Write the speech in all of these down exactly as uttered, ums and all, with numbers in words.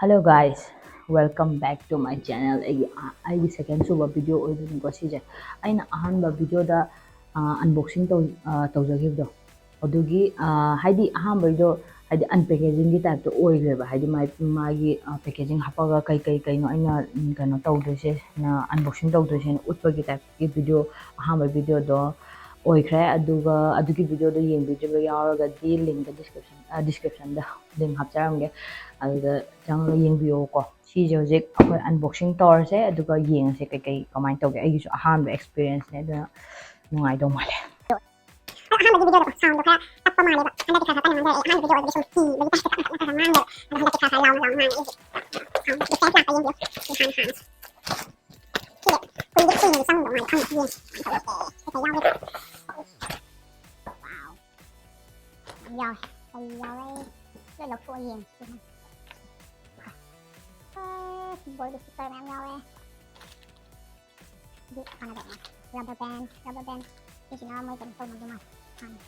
Hello guys, welcome back to my channel. ꯑꯩꯒꯤ ꯑꯩꯒꯤ ꯁꯦꯀꯦꯟ ꯁꯨꯕ ꯚꯤꯗꯤꯑꯣ ꯑꯣꯏꯗꯣꯏꯅꯤꯀꯣ ꯁꯤꯁꯦ꯫ ꯑꯩꯅ ꯑꯍꯥꯟꯕ ꯚꯤꯗꯤꯑꯣꯗ ꯑꯟꯕꯣꯛꯁꯤꯡ ꯇꯧ ꯑ, ꯇꯧꯖꯈꯤꯕꯗꯣ, ꯑꯗꯨꯒꯤ ꯑ, ꯍꯥꯏꯗꯤ ꯑꯍꯥꯟꯕꯩꯗꯣ ꯍꯥꯏꯗꯤ ꯑꯟꯄꯦꯀꯦꯖꯤꯡꯒꯤ ꯇꯥꯏꯞꯇ ꯑꯣꯏꯈ꯭ꯔꯦꯕ꯫ ꯍꯥꯏꯗꯤ ꯃꯥꯏ ꯃꯥꯒꯤ ꯄꯦꯀꯦꯖꯤꯡ ꯍꯥꯞꯄꯒ ꯀꯩ ꯀꯩ ꯀꯩꯅꯣ ꯑꯩꯅ ꯎꯝ, ꯀꯩꯅꯣ ꯇꯧꯗꯣꯏꯁꯦ, ꯑꯟꯕꯣꯛꯁꯤꯡ ꯇꯧꯗꯣꯏꯁꯦꯅ ꯎꯠꯄꯒꯤ ꯇꯥꯏꯞꯀꯤ ꯚꯤꯗꯤꯑꯣ, ꯑꯍꯥꯟꯕ ꯚꯤꯗꯤꯑꯣꯗꯣ ꯑꯣꯏꯈ꯭ꯔꯦ꯫ ꯑꯗꯨꯒ ꯑꯗꯨꯒꯤ ꯚꯤꯗꯤꯑꯣꯗꯣ ꯌꯦꯡꯕꯤꯗ꯭ꯔꯤꯕ ꯌꯥꯎꯔꯒꯗꯤ ꯂꯤꯡꯗ ꯗꯤꯁꯀ꯭ꯔꯤꯞꯁꯟ ꯗꯤꯁꯀ꯭ꯔꯤꯞꯁꯟꯗ ꯂꯤꯡ ꯍꯥꯞꯆꯔꯝꯒꯦ꯫ ꯑꯗꯨꯗ ꯆꯪꯉꯒ ꯌꯦꯡꯕꯤꯌꯣꯀꯣ꯫ ꯁꯤꯁꯦ ꯍꯧꯖꯤꯛ ꯑꯩꯈꯣꯏ ꯑꯟꯕꯣꯛꯁꯤꯡ ꯇꯧꯔꯁꯦ, ꯑꯗꯨꯒ ꯌꯦꯡꯉꯁꯦ ꯀꯩꯀꯩ ꯀꯃꯥꯏꯅ ꯇꯧꯒꯦ꯫ ꯑꯩꯒꯤꯁꯨ ꯑꯍꯥꯟꯕ ꯑꯦꯛꯁꯄꯤꯔꯤꯌꯦꯟꯁꯅꯦ, ꯑꯗꯨꯅ ꯅꯨꯡꯉꯥꯏꯗꯧ ꯃꯥꯜꯂꯦ꯫ ꯑꯍꯥꯟꯕꯒꯤ ꯚꯤꯗꯤꯑꯣꯗꯣ ꯁꯥꯎꯟꯗꯣ ꯈꯔ ꯇꯞꯄ ꯃꯥꯜꯂꯦꯕ꯫ ꯍꯟꯗꯛꯇꯤ ꯈꯔ ꯈꯔ ꯀꯟꯅ ꯉꯥꯡꯊꯔꯛꯑꯦ꯫ ꯑꯍꯥꯟꯕ ꯚꯤꯗꯤꯑꯣ ꯑꯣꯏꯕꯒꯤ ꯁꯨꯝ ꯀꯤꯕꯒꯤ ꯇꯥꯏꯞꯇ ꯇꯞꯅ ꯈꯔ ꯈꯔ ꯉꯥꯡꯗꯦꯕ꯫ ꯑꯗꯣ ꯍꯟꯗꯛꯇꯤ ꯈꯔ ꯈꯔ ꯂꯥꯎꯅ ꯂꯥꯎꯅ ꯉꯥꯡꯉꯦ ꯑꯩꯁꯦ꯫ ꯁꯥꯎꯟ ꯗꯤꯐꯦꯟꯁ ꯂꯥꯛꯄ ꯌꯦꯡꯕꯤꯌꯨ꯫ ꯁꯤ ꯍꯥꯟꯅ ꯍꯥꯟꯅ꯫ ꯁꯤꯁꯦ ꯀꯨꯏꯗꯤ ꯀꯨꯏꯅꯗꯤ ꯆꯪꯗꯧ ꯃꯥꯜꯂꯦ꯫ ꯈꯪꯗꯦ ꯌꯦꯡꯁꯤ ꯀꯃꯥꯏꯅ ꯇꯧꯒꯦ꯫ ꯀꯩꯀꯩ ꯌꯥꯎꯒꯦ꯫ ꯋꯥꯎ꯫ ꯌꯥꯝ ꯌꯥꯎꯋꯦ꯫ ꯀꯩ ꯌꯥꯎꯋꯦ? ꯂꯣꯏ ꯂꯧꯊꯣꯛꯑ ꯌꯦꯡꯁꯤ꯫ ꯑꯦ, ꯕꯣꯜꯒꯤ ꯁ꯭ꯇꯤꯀꯔ ꯃꯌꯥꯝ ꯌꯥꯎꯋꯦ꯫ ꯑꯗꯨ ꯍꯥꯟꯅ ꯀꯩꯅꯣ, ꯔꯕꯔ ꯕꯦꯟ, ꯔꯕꯔ ꯕꯦꯟ꯫ ꯁꯤꯁꯤꯅ ꯃꯣꯏ ꯀꯩꯅꯣ ꯇꯧꯅꯕ ꯃꯥꯜꯂꯦ꯫ ꯍꯥꯟꯅ꯫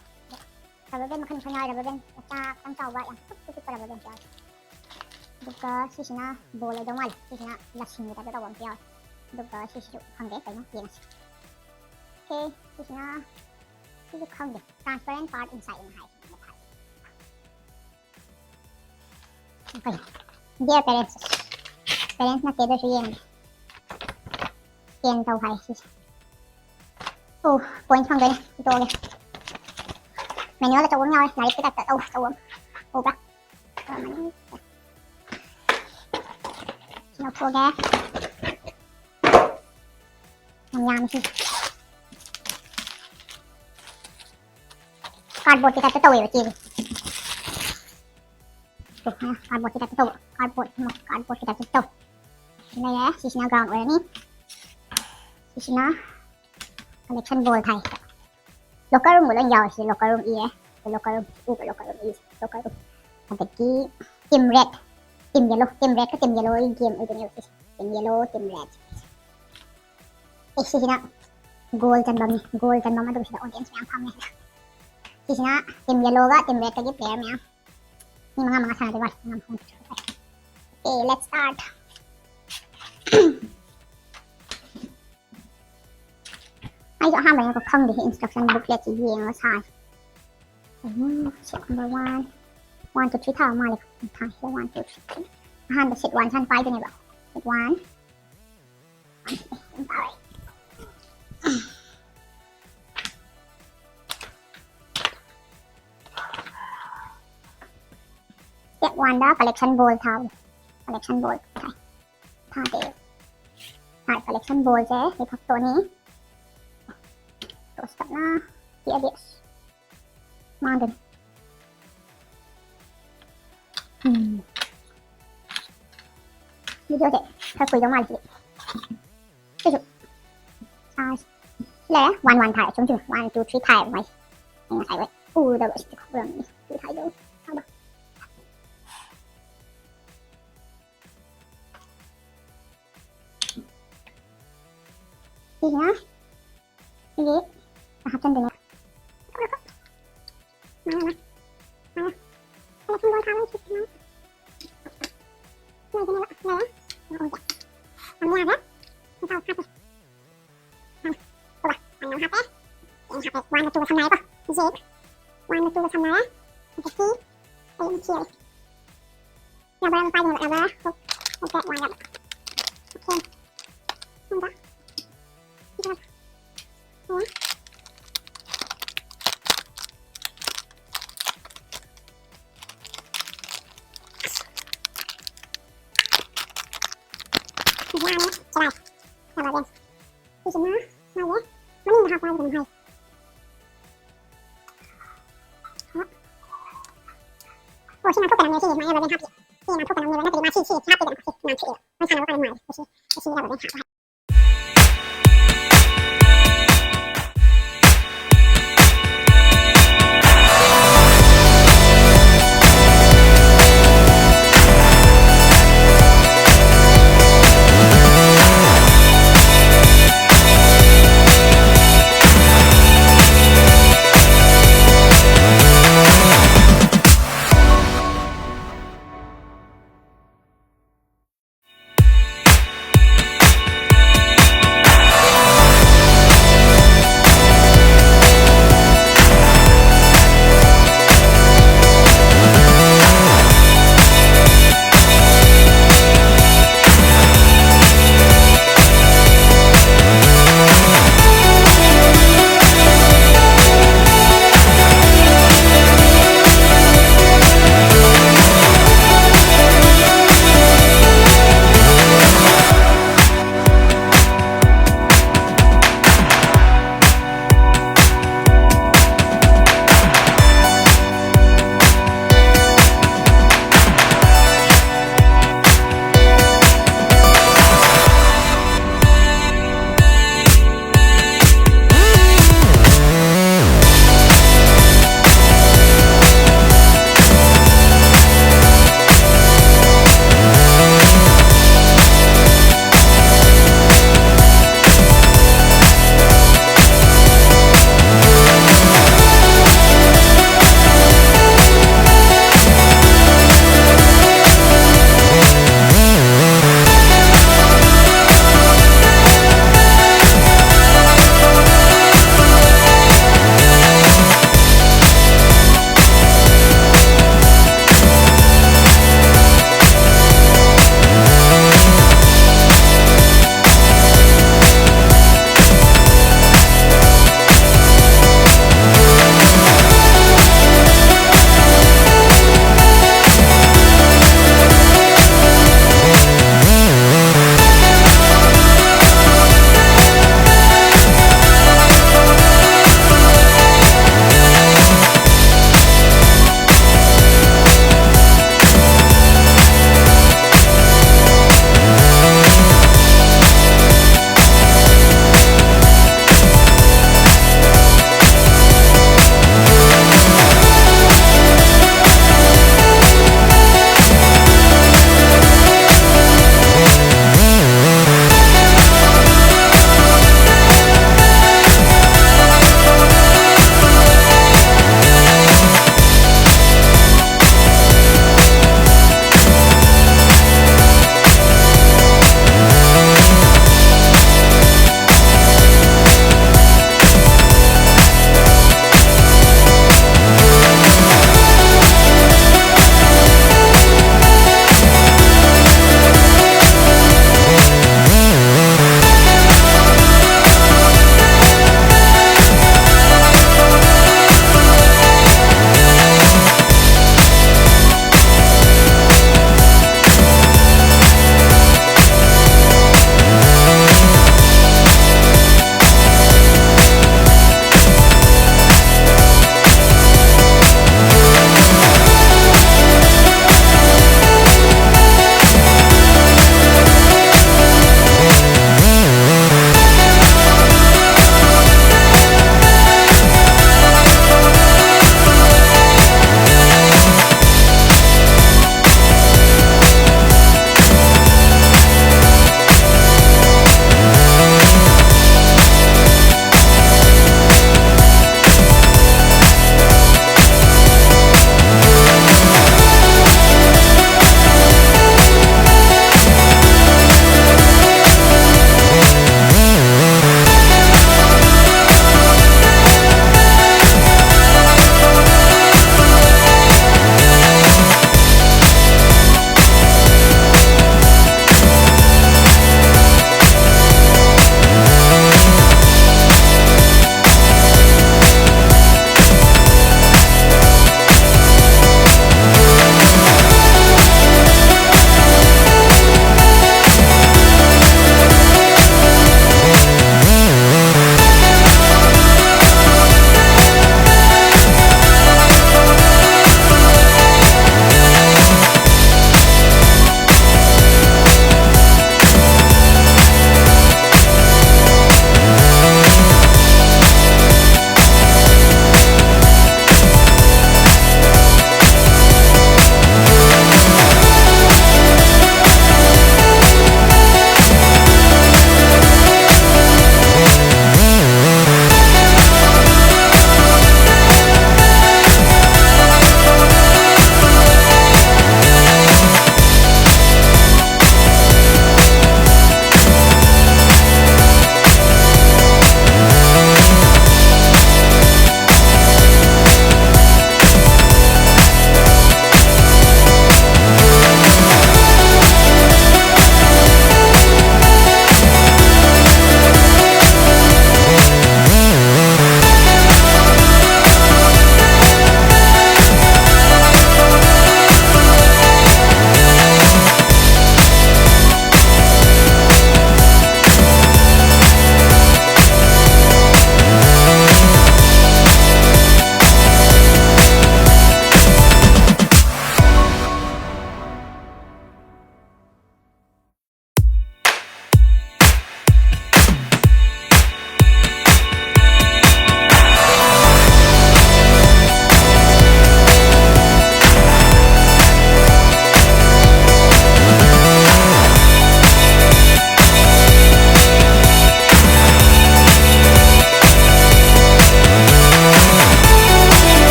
ꯔꯕꯔ ꯕꯦꯟ ꯃꯈꯜ ꯃꯈꯜ ꯌꯥꯎꯋꯦ꯫ ꯔꯕꯔ ꯕꯦꯟ ꯃꯆꯥ ꯈꯤꯇꯪ ꯆꯥꯎꯕ, ꯌꯥꯝ ꯄꯤꯛꯇꯨ ꯄꯤꯛꯄ ꯔꯕꯔ ꯕꯦꯟꯁꯨ ꯌꯥꯎꯋꯦ꯫ ꯑꯗꯨꯒ ꯁꯤꯁꯤꯅ ꯕꯣꯜ ꯑꯣꯏꯗꯧ ꯃꯥꯜꯂꯦ꯫ ꯁꯤꯁꯤꯅ ꯂꯁꯤꯡꯒꯤ ꯇꯥꯏꯞꯇ ꯇꯧꯕ ꯑꯃꯁꯨ ꯌꯥꯎꯋꯦ꯫ ꯑꯗꯨꯒ ꯁꯤꯁꯤꯁꯨ ꯈꯪꯗꯦ ꯀꯩꯅꯣ, ꯌꯦꯡꯉꯁꯤ꯫ ꯑꯣꯀꯦ, ꯁꯤꯁꯤꯅ, ꯁꯤꯁꯨ ꯈꯪꯗꯦ꯫ Transparent part inside ꯅ ꯍꯥꯏ꯫ ꯀꯩ? Dear parents꯫ Parents ꯅꯠꯇꯦ, ꯑꯗꯨꯁꯨ ꯌꯦꯡꯒꯦ꯫ Scan ꯇꯧ ꯍꯥꯏ ꯁꯤꯁꯦ꯫ ꯑꯣ, points ꯐꯪꯗꯣꯏꯅꯦ꯫ ꯁꯤ ꯇꯣꯛꯑꯒꯦ꯫ Manual ꯑꯆꯧꯕ ꯑꯃ ꯌꯥꯎꯔꯦ꯫ ꯂꯥꯏꯔꯤꯛꯀꯤ ꯇꯥꯏꯞꯇ ꯇꯧ-, ꯑꯆꯧꯕ ꯑꯃ꯫ ꯎꯕ꯭ꯔꯥ? ꯇꯧꯔꯝꯃꯅꯤ꯫ ꯁꯤ ꯂꯧꯊꯣꯛꯑꯒꯦ꯫ ꯌꯥꯝ ꯌꯥꯝꯃꯤ ꯁꯤ꯫ Cardboard ꯀꯤ ꯇꯥꯏꯞꯇ ꯇꯧꯋꯦꯕ ꯆꯦꯁꯦ꯫ ꯁꯦ, cardboard ꯀꯤ ꯇꯥꯏꯞꯇ ꯇꯧꯕ꯫ Cardboard, cardboard ꯀꯤ ꯇꯥꯏꯞꯇ ꯇꯧ꯫ ꯁꯤ ꯂꯩꯔꯦ꯫ ꯁꯤꯁꯤꯅ ground ꯑꯣꯏꯔꯅꯤ꯫ ꯁꯤꯁꯤꯅ collection ball ꯊꯥꯏ꯫ Locker room ꯒ ꯂꯣꯏ ꯌꯥꯎꯋꯦ꯫ ꯁꯤ locker room ꯏꯔꯦ꯫ ꯁꯤ locker room, ꯎꯕ꯭ꯔꯥ locker room ꯏꯁꯦ? Locker room꯫ ꯑꯗꯒꯤ team red, team yellow, team red ꯀ team yellow ꯒꯤ game ꯑꯣꯏꯗꯣꯏꯅꯦꯕ ꯁꯤꯁꯦ꯫ Team yellow, team red꯫ ꯑꯦ, ꯁꯤꯁꯤꯅ goal ꯆꯟꯐꯝꯅꯤ꯫ Goal ꯆꯟꯐꯝ ꯑꯗꯨꯒ ꯁꯤꯗ audience ꯃꯌꯥꯝ ꯐꯝꯃꯦ꯫ ꯁꯤꯁꯤꯅ team yellow ꯒ team red ꯀꯒꯤ player ꯃꯌꯥꯝ꯫ ꯃꯤ ꯃꯉꯥ ꯃꯉꯥ ꯁꯥꯟꯅꯗꯣꯏ ꯃꯥꯜꯂꯦ꯫ ꯃꯉꯥ ꯃꯉꯥ꯫ Okay, let's start. ꯑꯩꯁꯨ ꯑꯍꯥꯟꯕꯅꯤꯅꯀꯣ ꯈꯪꯗꯦ, instruction booklet ꯁꯤ ꯌꯦꯡꯉꯒ ꯁꯥꯏ꯫ ꯎꯝ, set number one, one, two, three ꯊꯥꯕ ꯃꯥꯜꯂꯦ꯫ ꯊꯥꯏ, one, two, three꯫ ꯑꯍꯥꯟꯕ set one ꯁꯥꯏꯅ ꯄꯥꯏꯗꯣꯏꯅꯦꯕ꯫ Set one꯫ Step one ꯗ collection ball ꯊꯥꯕꯅꯦ꯫ Collection ball ꯊꯥꯏ꯫ ꯊꯥꯗꯦ꯫ ꯊꯥꯏ, collection ball ꯁꯦ ꯂꯩꯊꯣꯛꯇꯣꯛꯑꯅꯤ꯫ ꯇꯣꯁ ꯇꯞꯅ ꯄꯤꯛꯑꯗꯤ ꯑꯁ ꯃꯥꯡꯗꯣꯏꯅꯤ꯫ ꯎꯝ꯫ Video ꯁꯦ ꯈꯔ ꯀꯨꯏꯗꯧ ꯃꯥꯜꯂꯦ ꯁꯤꯗꯤ꯫ ꯁꯤꯁꯨ ꯁꯥꯔꯁꯤ꯫ ꯂꯩꯔꯦ, one, one ꯊꯥꯏ, ꯆꯨꯝ ꯆꯨꯝ꯫ One, two, three ꯊꯥꯏ ꯃꯣꯏ꯫ ꯑꯩ ꯉꯁꯥꯏ ꯍꯣꯏ ꯎꯗꯕ ꯁꯤꯗꯤ ꯈꯪꯕ꯭ꯔꯝꯅꯤ꯫ Two ꯊꯥꯏꯗꯣ꯫ ꯊꯥꯗꯣ꯫ ꯁꯤꯁꯤꯅ ꯁꯤꯒꯤ ꯍꯥꯞꯆꯤꯟꯗꯣꯏꯅꯦ꯫ ꯁꯨꯃꯥꯏꯅ ꯑꯃ, ꯁꯨꯃꯥꯏꯅ꯫ Collection ball ꯊꯥꯕꯒꯤ ꯁꯤꯁꯤꯅ ꯂꯩꯗꯣꯏꯅꯦꯕ꯫ ꯂꯩꯔꯦ꯫ ꯑꯃꯨꯛ ꯌꯥꯗ꯭ꯔꯦ꯫ ꯃꯆꯥ ꯍꯥꯞꯄꯦ꯫ ꯎꯕ? ꯃꯌꯥꯝ ꯍꯥꯞꯄꯦ꯫ ꯃꯌꯥꯝ ꯍꯥꯞꯄꯦ꯫ One ꯒ two ꯒ ꯁꯝꯅꯔꯦꯀꯣ꯫ Jig꯫ One ꯒ two ꯒ ꯁꯝꯅꯔꯦ꯫ ꯑꯗꯒꯤ ꯑꯩ ꯑꯃꯨꯛ ꯊꯤꯔꯒꯦ꯫ Rubber ꯑꯃ ꯄꯥꯏꯗꯣꯏꯅꯦꯕ, rubber꯫ Okay, one rubber꯫ Okay꯫ ꯑꯃꯨꯛꯀ꯫ ꯑꯗꯨꯒ꯫ ꯑꯣ꯫ ꯌꯥꯅꯤ꯫ ꯆꯂꯥꯏ꯫ Rubber band꯫ ꯁꯤꯁꯤꯅ ꯃꯥꯒꯤ ꯃꯅꯤꯡꯗ ꯍꯥꯞꯄ ꯍꯥꯏꯕ ꯀꯩꯅꯣꯝ ꯍꯥꯏ꯫ ꯑꯣ, ꯁꯤ ꯅꯥꯟꯊꯣꯛꯇꯅꯕꯅꯦ, ꯁꯤ ꯁꯨꯃꯥꯏꯅ rubber band ꯍꯥꯞꯄꯤ꯫ ꯁꯤ ꯅꯥꯟꯊꯣꯛꯇꯅꯕꯅꯦꯕ, ꯅꯠꯇ꯭ꯔꯗꯤ ꯃꯥ ꯁꯤ, ꯁꯤ ꯍꯥꯞꯇꯦꯗꯅ꯫ ꯁꯤ ꯅꯥꯟꯊꯣꯛꯑꯦꯕ꯫ ꯃꯣꯏ ꯁꯥꯟꯅꯕ ꯀꯥꯟꯗ ꯅꯨꯡꯉꯥꯏꯔꯣꯏ꯫ ꯁꯤ, ꯁꯤ rubber band ꯍꯥꯞꯄ ꯍꯥꯏ꯫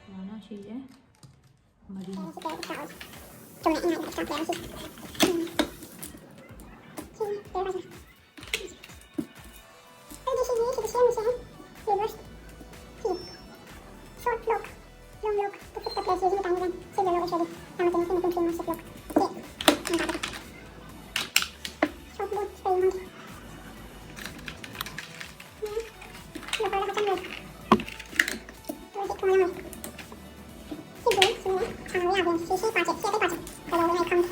ꯁꯨꯃꯥꯏꯅ ꯁꯤꯁꯦ ꯃꯔꯤ꯫ ꯆꯨꯝꯅ ꯑꯩꯅ ꯍꯥꯏꯕ extra player ꯁꯤ꯫ ꯎꯝ꯫ ꯁꯤꯅꯤ, player ꯍꯥꯏꯁꯦ꯫ ꯑꯩꯗꯤ ꯁꯤꯒꯤ ꯁꯤꯗ ꯁꯦꯝꯃꯤꯁꯦ reverse ꯁꯤ short lock, long lock, to fix the place using the tiny gun. ꯁꯤ ꯂꯣꯏꯔꯒ ꯑꯩ ꯁꯤꯗꯤ ꯌꯥꯝꯅ ꯀꯩꯅꯣ ꯊꯦꯡꯅ ꯊꯦꯡꯅ ꯊꯦꯡꯅ short lock ꯁꯤ ꯌꯥꯝ ꯇꯥꯗꯦ꯫ Short boot ꯀꯩ ꯈꯪꯗꯦ꯫ ꯎꯝ꯫ ꯂꯣꯏꯔꯒ ꯍꯥꯞꯆꯟꯈ꯭ꯔꯦ꯫ ꯑꯗꯨꯗꯤ ꯊꯣꯡ ꯂꯣꯜꯂꯦ꯫ ꯁꯤꯕꯨ ꯁꯨꯃꯥꯏꯅ ꯊꯥꯡꯅ ꯌꯥꯕ꯭ꯔꯥ ꯌꯦꯡꯁꯤ꯫ ꯁꯤ, ꯁꯤ part ꯁꯦ, ꯁꯤ ꯑꯇꯩ part ꯁꯦ ꯀꯩꯗꯧꯕꯅꯣ ꯑꯩ ꯈꯪꯗꯦ꯫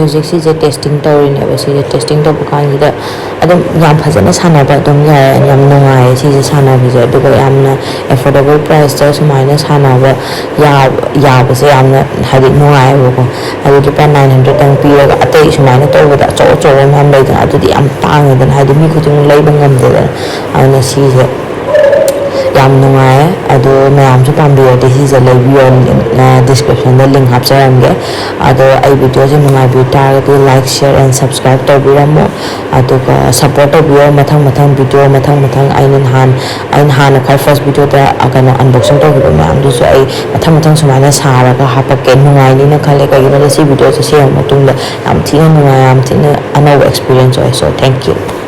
ꯍꯧꯖꯤꯛ ꯁꯤꯁꯦ testing ꯇꯧꯔꯤꯅꯦꯕ꯫ ꯁꯤꯁꯦ testing ꯇꯧꯕ ꯀꯥꯟꯁꯤꯗ ꯑꯗꯨꯝ ꯌꯥꯝ ꯐꯖꯅ ꯁꯥꯟꯅꯕ ꯑꯗꯨꯝ ꯌꯥꯏ, ꯌꯥꯝ ꯅꯨꯡꯉꯥꯏꯌꯦ ꯁꯤꯁꯦ ꯁꯥꯟꯅꯕꯁꯦ꯫ ꯑꯗꯨꯒ ꯌꯥꯝꯅ affordable priceꯇ ꯁꯨꯃꯥꯏꯅ ꯁꯥꯟꯅꯕ ꯌꯥꯕꯁꯦ ꯌꯥꯝꯅ ꯍꯥꯏꯗꯤ ꯅꯨꯡꯉꯥꯏꯌꯦꯕꯀꯣ꯫ ꯍꯥꯏꯗꯤ ꯂꯨꯄꯥ nine hundredꯇꯪ ꯄꯤꯔꯒ ꯑꯇꯩ ꯁꯨꯃꯥꯏꯅ ꯇꯧꯕꯗ ꯑꯆꯧ ꯑꯆꯧꯕ ꯃꯌꯥꯝ ꯂꯩꯗꯅ, ꯑꯗꯨꯗꯤ ꯌꯥꯝ ꯇꯥꯡꯉꯦꯗꯅ, ꯍꯥꯏꯗꯤ ꯃꯤ ꯈꯨꯗꯤꯡꯃꯛ ꯂꯩꯕ ꯉꯝꯗꯦꯗꯅ꯫ ꯑꯗꯨꯅ ꯁꯤꯁꯦ ꯌꯥꯝ ꯅꯨꯡꯉꯥꯏꯌꯦ꯫ ꯑꯗꯣ ꯃꯌꯥꯝꯁꯨ ꯄꯥꯝꯕꯤꯔꯗꯤ ꯁꯤꯁꯦ ꯂꯩꯕꯤꯌꯣ꯫ Descriptionꯗ link ꯍꯥꯞꯆꯔꯝꯒꯦ꯫ ꯑꯗꯣ ꯑꯩ videoꯁꯦ ꯅꯨꯡꯉꯥꯏꯕꯤꯕ ꯇꯥꯔꯒꯗꯤ like, share and subscribe ꯇꯧꯕꯤꯔꯝꯃꯣ꯫ ꯑꯗꯨꯒ support ꯇꯧꯕꯤꯌꯣ꯫ ꯃꯊꯪ ꯃꯊꯪ video, ꯃꯊꯪ ꯃꯊꯪ ꯑꯩꯅ ꯅꯍꯥꯟ ꯑꯩꯅ ꯍꯥꯟꯅ ꯈ꯭ꯋꯥꯏ first videoꯗ ꯀꯩꯅꯣ unboxing ꯇꯧꯈꯤꯕ ꯃꯌꯥꯝꯗꯨꯁꯨ ꯑꯩ ꯃꯊꯪ ꯃꯊꯪ ꯁꯨꯃꯥꯏꯅ ꯁꯥꯔꯒ ꯍꯥꯄꯛꯀꯦ꯫ ꯅꯨꯡꯉꯥꯏꯅꯤꯅ ꯈꯜꯂꯦ꯫ ꯀꯩꯒꯤꯅꯣꯗ ꯁꯤ videoꯁꯦ ꯁꯦꯝꯃ ꯃꯇꯨꯡꯗ ꯌꯥꯝ ꯊꯤꯅ ꯅꯨꯡꯉꯥꯏ, ꯌꯥꯝ ꯊꯤꯅ ꯑꯅꯧꯕ experience ꯑꯣꯏ꯫ So thank you꯫